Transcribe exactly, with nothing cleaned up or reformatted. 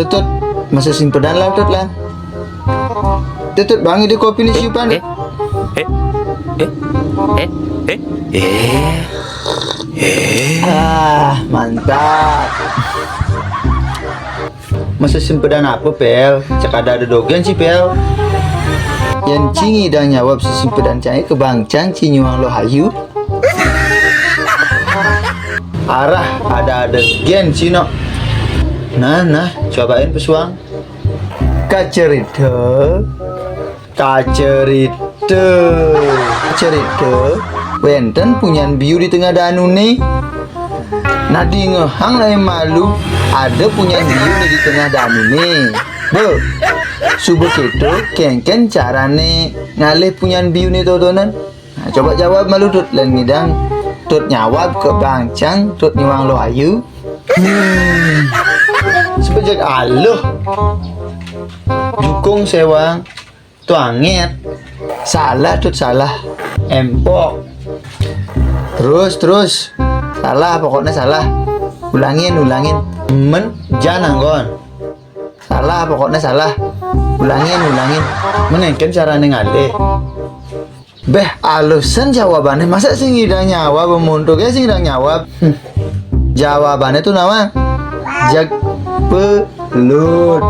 Tut, masuk simpedan lah, Tut, lah. Tut, Tut, bang, ide kopi ni siupan. Eh, eh, eh, eh, eh, eh. Ah, mantap. Masuk simpedan apa, Pel? Cek ada ada dogen sih, Pel. Yang cingi dan nyawab si simpedan cai ke bang cang cinyi wang lo hayu. Arah ada ada gen sih, no. Nah, nah, cobain pesuang. Kacerita, kacerita, kacerita. Wenten punyan biu di tengah danu ni. Nah, dingehang lain malu, ada punyan biu ni di tengah danu ni. Be, suba keto, kenken carane ngalih punyan biu ni totonan. Nah, coba jawab malu, Tut, lan ngidang Tut nyawab ke bang cang, Tut nyuang lo ayu. Hmm. Sebejak aluh. Jukung sewang. Tu anget. Salah, Tut, salah. Empok. Terus, terus. Salah, pokoknya salah. Ulangin, ulangin. Men, jangan anggon. Salah, pokoknya salah. Ulangin, ulangin. Menengken carane ngalih. Beh, alusan jawabannya. Masa sing ngidang nyawab, bemuntuk ya sing ngidang nyawab. Hmm. Jawabannya tuh nama? Jag pelut.